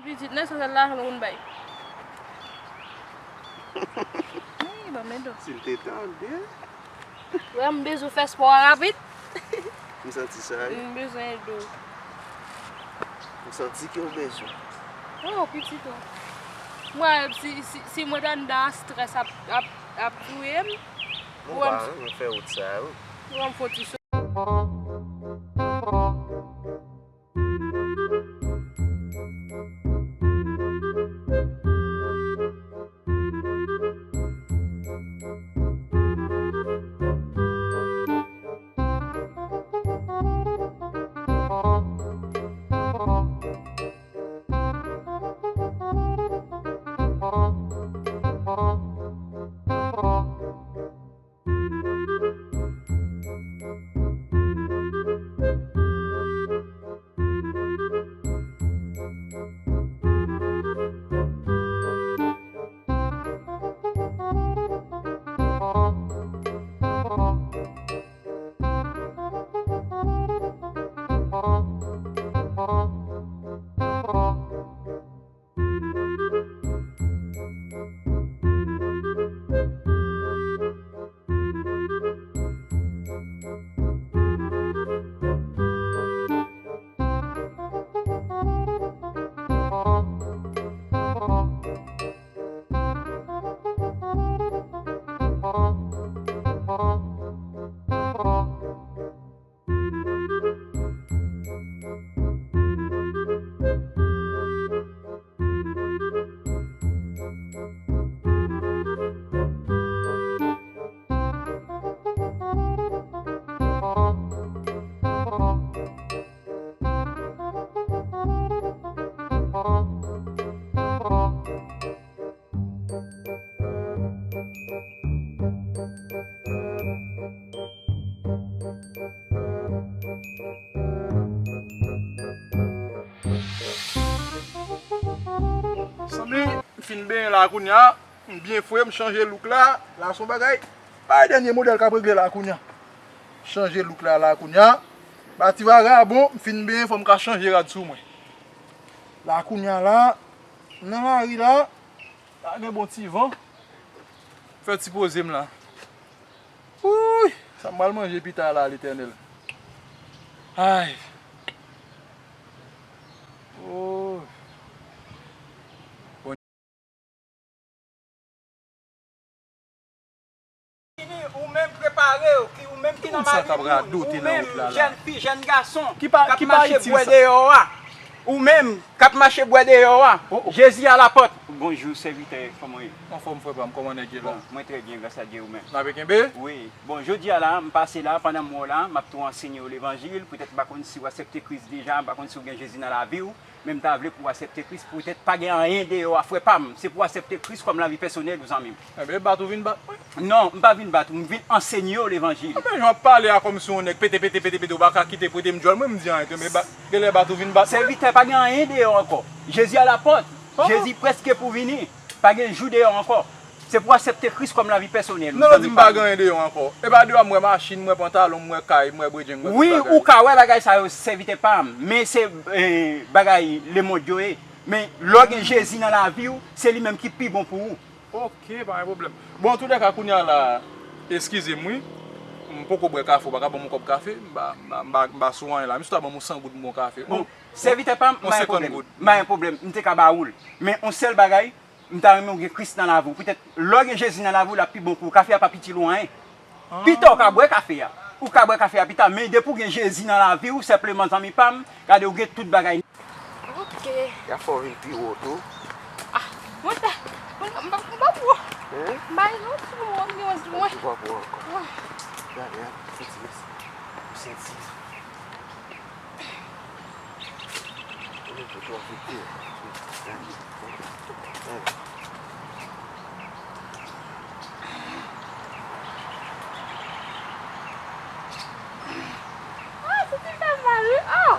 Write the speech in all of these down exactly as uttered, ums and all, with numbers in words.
Pitit, nan sa sèl lajan nou konn bay. Wi, ban m ede w. Si l te tande. Wè, m bezwen fè spò a rapid. M santi sa, wi. M bezwen ede w. M santi ke w bezwen. Oh, pitit, oh. Mwen, si, si, si mwen t anndan a, strès ap, ap, ap touye m. Mwen pa renmen fè wout sa, wi. Ou wè m fò ti sou. Sanble m fin benyen la kounye a, m byen fre, m chanje look la, la se yon bagay, pa dènye modèl k ap regle la kounye a. Chanje look la, la kounye a, ba ti vagabon, m fin benyen, fò m ka chanje rad sou mwen. La kounye a la, m nan lari la, la gen bon ti van. Fè ti poze m la. Wouy! Sa m pral manje pita la, Letènèl? Ay! Oh! Vini, ou menm prepare w, ki ou menm ki nan mari moun, ou menm jèn fi, jèn gason k ap mache bwè deyò a, ou menm k ap mache bwè deyò a, Jezi a lapòt. Bonjou, sèvitè, kòman w ye? Anfòm, frè pa m, kòman nèg ye la? Bon, mwen trè byen, gras a Dye, ou menm? N ap kenbe? Wi. Bon, jodi a la, m pase la, pandan m wè w la, m ap tou anseye w levanjil, poutèt m pa konn si w aksepte Kris deja, m pa konn si w gen Jezi nan lavi w. Men m ta vle pou w aksepte Kris, poutèt pa gen anyen deyò a, frè pa m. Se pou w aksepte Kris kòm lavi pèsonèl ou, zanmi m. Enben, bat ou vin bat mwen? Non, m pa vin bat ou, m vin ansenye w levanjil. Enben, jan w ap pale a kòmsi yon nèg pete, pete, pete, pete, ou pa ka kite prete m djòl mwen, m di anyen tou, men ba-, genlè bat ou vin bat mwen. Sèvitè, pa gen anyen deyò ankò. Jezi a lapòt. Jezi prèske pou vini. Pa gen jou deyò ankò. Se pou w aksepte Kris kòm lavi pèsonèl ou, zanmi pa m. Non, non, di m pa gen anyen deyò ankò. E pa deyò a m wè machin, m wè pantalon, m wè kay, m wè bredjenn, m wè tout bagay. Wi, ou ka wè bagay sa yo, sèvitè pa m, men se, eh, bagay lemonn yo ye. Men lè w gen Jezi nan lavi w, se li menm ki pi bon pou ou. Ok, pa gen pwoblèm. Bon, antoulèka, kounye a la, eskize m wi. M poko bwè kafe, ou pa ka ban m yon kòp kafe, m pa, m pa, m pa, m pa sou anyen la. Misye ta ban m yon san goud m bon kafe. Bon, sèvitè pa m, m pa gen pwoblèm. M pa gen pwoblèm, m te ka ba ou l. Men yon sèl bagay, m ta renmen w gen Kris nan lavi w. Poutèt, lè w gen Jezi nan lavi w, l ap pi bon pou ou. Kafe a pa itil ou anyen. Pita w ka bwè kafe a. Ou ka bwè kafe a pita, men depi w gen Jezi nan lavi w, senpleman, zanmi pa m, gade, ou gen tout bagay. Ok. Y ap fè w vin pi wo tou. Ah, mwen ta, mwen, m pa, m pa pou. Hein? M pa gen yon sou mwen, m gen yon sou mwen. Ou pa pou ankò. Ah. Gade, hein, senti, senti. Ah, se ti fè mal, wi. Ah!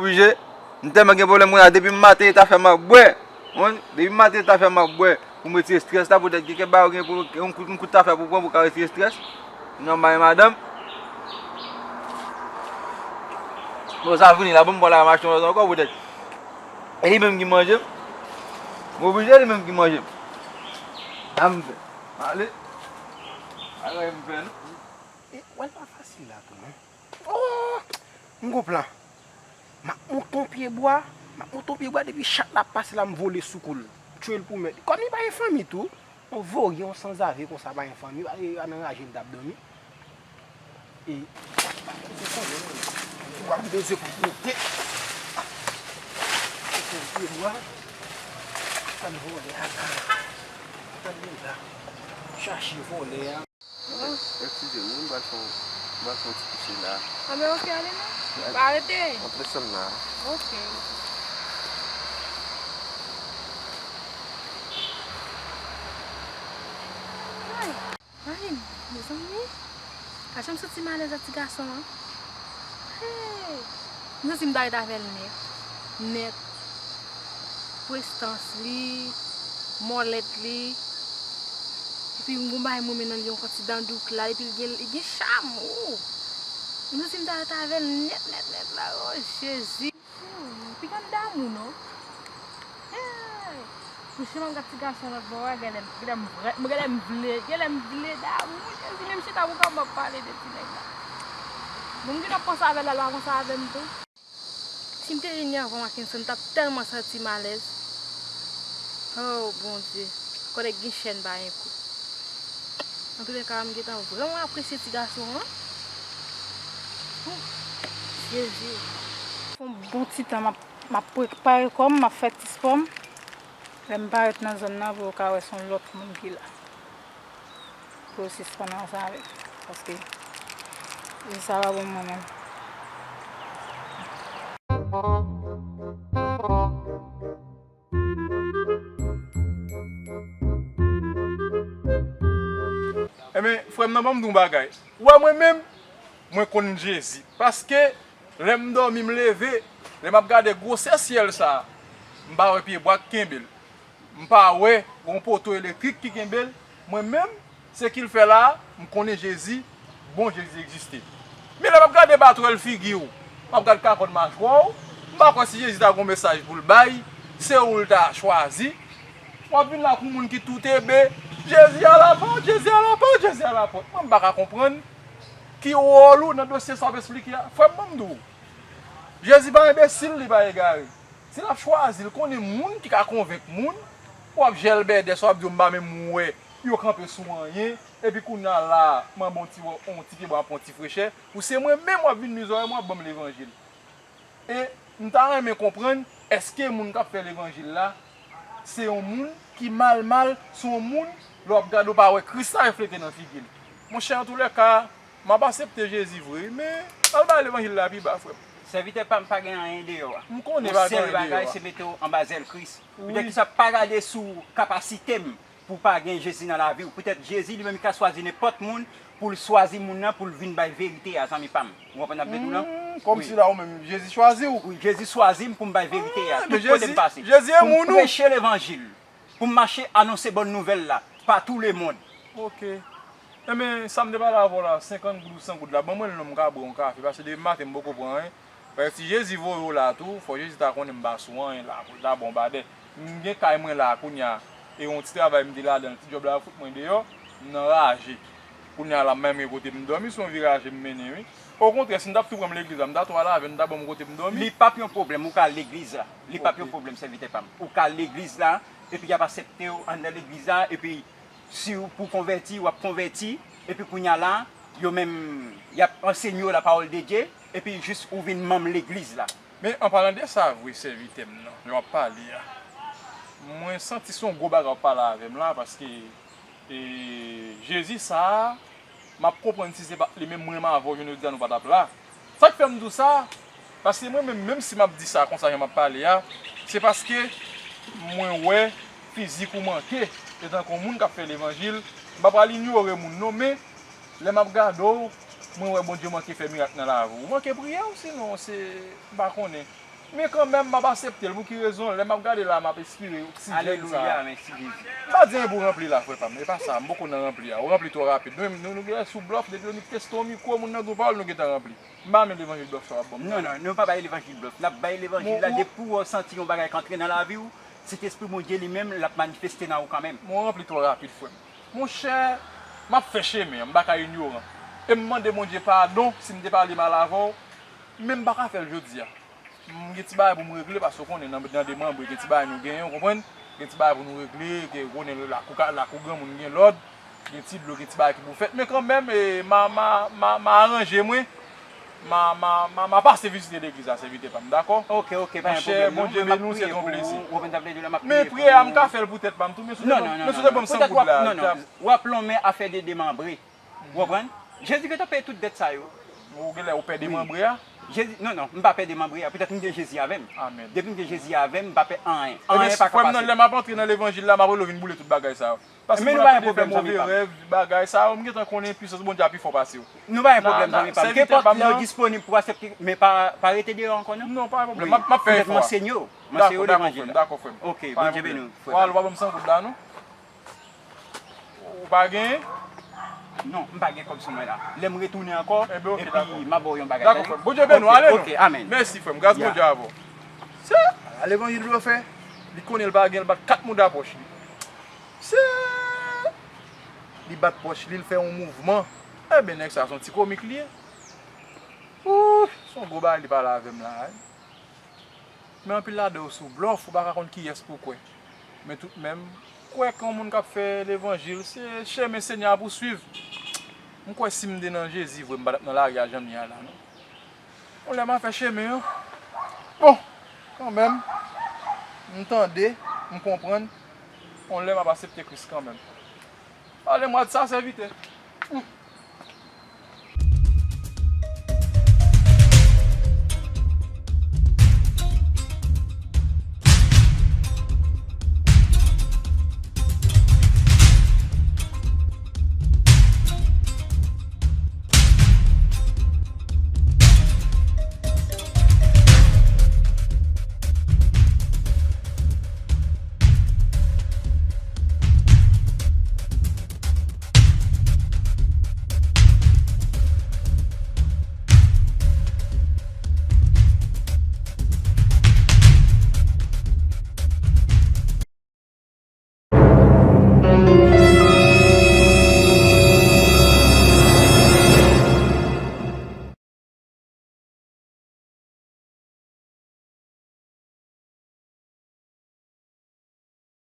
Oblije, m tèlman gen pwoblèm konsa, depi m maten e tafya m ap bwè. Wi, depi m maten e tafya m ap bwè. Pou m retire estrès la, poutèt gen kèk bagay ou gen pou, yon kout, yon kout tafya pou pran pou w ka retire estrès. Nan bay madanm. Bon, sa vini la, bon, m pral al mache yon lòt ankò, poutèt. E li menm ki manje m. M oblije, li menm ki manje m. Sa m fè. M ale. Pa gen anyen m fè, non. E, wè l pa fasil la tou, non. Oh! M gon plan. M ap monte yon pye bwa, m ap monte yon pye bwa, depi chat la ap pase la, m vole sou kou l. M tchwe l pou mèt. Kòm li pa gen fanmi tou, yon voryen, yon sanzave konsa pa gen fanmi, pa gen nan raje l t ap dòmi. E, m ap bezwen pou pote. Monte yon pye bwa, tann vòlè a la. Tann li la. Chache vòlè a. Eskize m wi, m pral fè yon, m pral fè yon ti kouche la. Anben, oke, ale non. Pa rete. Antre sèm la. Oke. Ay, Marlene, mezanmi. Pa janm santi malèz ak ti gason an. Hey! M santi m ta ret avè l nèt. Nèt. Prestans li, mòlèt li. Epi m gon bagay m renmen nan li ankò, ti dan douk la, epi l gen, li gen cham, oh! M santi m ta ret avè l nèt, nèt, nèt la, oh Jezi! Hmm, piga m damou non. Hey! Mouche, m ap gad ti gason lòt bò a, genlè, genlè m vrè, genlè m vle, genlè m vle damou, Jezi, menm chita pou kò m ap pale de ti nèg la. Bon, m gentan panse avè l, l ap panse avè m tou. Si m te vini anvan Mackenson, m t ap tèlman santi m alèz. Oh, Bondye. Kòlèg gen chèn pa gen kou. Antoulèka, m gentan vrèman apresye ti gason an. Ouf, Jezi. Fè yon bon ti tan, m ap, m ap prepare kò m, m ap fè ti spò m. Lè m parèt nan zòn nan, pou yo ka wè se yon lòt moun ki la. Pou yo sispann ansanm avè m. Paske vi sa pa bon mwen menm. Ebyen, frè m nan, ban m di w yon bagay. Ou wè mwen menm, mwen konn Jezi. Paske, lè m dòmi, m leve, lè m ap gade gwosè syèl sa a, m pa wè pye bwa k kenbe l. M pa wè yon poto elektrik ki kenbe l. Mwen menm, se ki l fè la a, m konnen Jezi, bon Jezi egziste. Men lè m ap gade batwèl figi w, m ap gad kakòn machwa w, m pa kwè si Jezi ta gen yon mesaj pou l bay, se ou l ta chwazi. W ap vin la kou moun ki tout ebe, Jezi a la pòt, Jezi a la pòt, Jezi a la pòt. Mwen m pa ka konprann ki wòl ou nan dosye sa w ap esplike a. Frè m, ban m di w, Jezi pa enbesil, li pa egare. Si l ap chwazi, l konnen moun ki ka konvenk moun, w ap jèlbèdè, sa w ap di yo, m pa menm wè yo kanpe sou anyen, epi kounye a la, m anba yon ti, yon ti pye bwa, m ap pran yon ti frechè, ou se mwen menm w ap vin nwi zòrèy mwen, w ap ban m levanjil. E m ta renmen konprann, èske moun k ap fè levanjil la, se yon moun ki mal mal, se yon moun, lè w ap gade, w pa wè Kris la reflete nan figi l? Monchè, antoulèka, m ap aksepte Jezi vre, men al bay levanjil la pi ba, frè m. Sèvitè pa m, pa gen anyen deyò a. M konnen pa gen anyen deyò a. Yon sèl bagay, se mete w anba zèl Kris. Wi. Poutèt kisa pa gade sou kapasite m pou pa gen Jezi nan lavi w? Poutèt Jezi li menm li ka swazi nenpòt moun, pou l swazi moun nan, pou l vin bay verite a, zanmi pa m. Ou konprann sa m vle di w lan? Hmm, kòmsi la ou menm, Jezi chwazi w? Wi, Jezi chwazi m pou m bay verite a. Ah, tout kote m pase. Jezi e moun ou. Pou m preche levanjil. Pou m mache anonse bòn nouvèl la pa tou lemonn. Oke. Enben, sa m te pale avè w la, senkant goud ou san goud la, ban mwen l non, m ka bwè yon kafe, paske depi maten m poko pran anyen. Paske si Jezi voye w la tou, fò Jezi ta konnen m pa sou anyen la, pou l ta ba w badè. M gen kay mwen la kounye a, e yon ti travay m te ladan l, ti djòb la fout mwen deyò, m nan raje. Kounye a la, m pa menm gen kote m dòmi, se yon vye raje m mennen, wi. Okontrè, si n t ap tou pran m legliz la, m ta tou al avè n, m ta ban m kote m dòmi. Li p ap yon pwoblèm, ou ka al legliz la. Li p ap yon pwoblèm, sèvitè pa m. Ou ka al legliz la, epi y ap aksepte w anndan legliz la, epi si w pou konvèti, w ap konvèti, epi kounye a la, yo menm, y ap ansenye w lapawòl de Dye, epi jis ou vin manm legliz la. Men, an palan de sa vre, sèvitè m nan, jan w ap pale a, mwen santi se yon gwo bagay w ap pale avè m la, paske, e, Jezi sa a, m ap konprann si se pa t li menm, mwen menm avè w, jounen jodi a, nou pa t ap la. Sa k fè m di w sa, paske mwen menm, menm si m ap di sa konsa, jan m ap pale a, se paske mwen wè fizik ou manke, etanke yon moun k ap fè levanjil, m pa pral inyore moun non, men lè m ap gade w, mwen wè Bondye manke fè mirak nan lavi w. Ou manke priye, sinon se, m pa konnen. Men kanmenm, m ap aksepte l. Pou ki rezon? Lè m ap gade la, m ap espere oksijèn sa. Alelouya, mèsi Jezi. M pa di anyen pou ranpli la, frè pa m. E pa sa, m poko nan ranpli a. Ou ranpli twò rapid. Nou menm, nou, nou gen sou blòf, depi yo teste yon mikwo, moun nan di yon pawòl, nou gentan ranpli. M pa renmen levanjil blòf sa w ap ban m. Non, non, nou pa bay levanjil blòf. N ap bay levanjil la, depi w santi yon bagay k antre nan lavi w, Sentespri Bondye li menm, l ap manifeste nan ou kanmenm. Mwen ranpli twò rapid, frè m. Monchè, m ap fè chemen an, m pa ka inyoran. E m mande Bondye padon si m te pale mal avè w, men m pa ka fè l jodi a. M gen ti bagay pou m regle, paske w konnen nan, nan demanbre, gen ti bagay nou genyen, w konprann? Gen ti bagay pou nou regle, gen, w konnen lakou, ka- lakou granmoun gen lòd, gen ti dlo, gen ti bagay ki pou fèt. Men kanmenm, e, m a, m a, m a, m a aranje mwen, m a, m a, m a, m a pase vizite legliz la, sèvitè pa m, dakò? Ok, ok, pa gen pwoblèm, non. Monchè, Bondye beni w, se te yon plezi. Men priyè a, m ka fè l pou tèt pa m tou, men si w te ban m, men si w te ban m san goud la, non, non, w ap lonmen afè de demanbre. Ou konprann? Jezi gentan peye tout dèt sa yo. Ou genlè ou pè demanbre a? Jezi, non, non, m pa pè demanbre a. Petèt m gen Jezi avè m. Amèn. Depi m gen Jezi avè m, m pa pè anyen. Anyen pa ka pase m. Ebyen, frè m nan, lè m ap antre nan levanjil la, m ap rele w vin boule tout bagay sa yo. Paske moun ap rete fè move rèv, bagay sa yo, m gentan konnen pisans Bondye a pi fò pase w. Nou pa gen pwoblèm, zanmi pa m. Kenpòt lè w disponib pou aksepte, men pa, pa rete deyò ankò, non. Non, pa gen pwoblèm. M ap, m ap fè efò a. Petèt m anseye w, m anseye w levanjil la. Dakò, frè m, dakò, frè m. Ok, Bondye beni w, frè pa m. Ou al, ou pa ban m san goud la, non? Ou pa genyen? Non, m pa gen kòb sou mwen la. Lè m retounen ankò, epi m a ba w yon bagay, tande? Dakò, frè m. Bondye beni w, ale non. Ok, amèn. Mèsi, frè m. Gras Bondye avè w. Se, a levanjil blofè. Li konnen l pa gen, l bat kat mouda pòch li. Se, li bat pòch li, l fè yon mouvman. Ebyen, nèg sa, se yon ti komik li ye. Ooh, se yon gwo bagay li pale avè m la, wi. Men anpil ladan yo sou blòf, ou pa ka konn kiyès pou w kwè. Men toutmenm, kwè ke yon moun k ap fè levanjil, se chemen Senyè a pou w swiv. M kwè si m te nan Jezi vre, m pa t ap nan lari a jan m ye a la, non. Yon lè m a fè chemen an. Bon, kanmenm, m tande, m konprann. Yon lè m ap aksepte Kris kanmenm. Pale mwa de sa, sèvitè.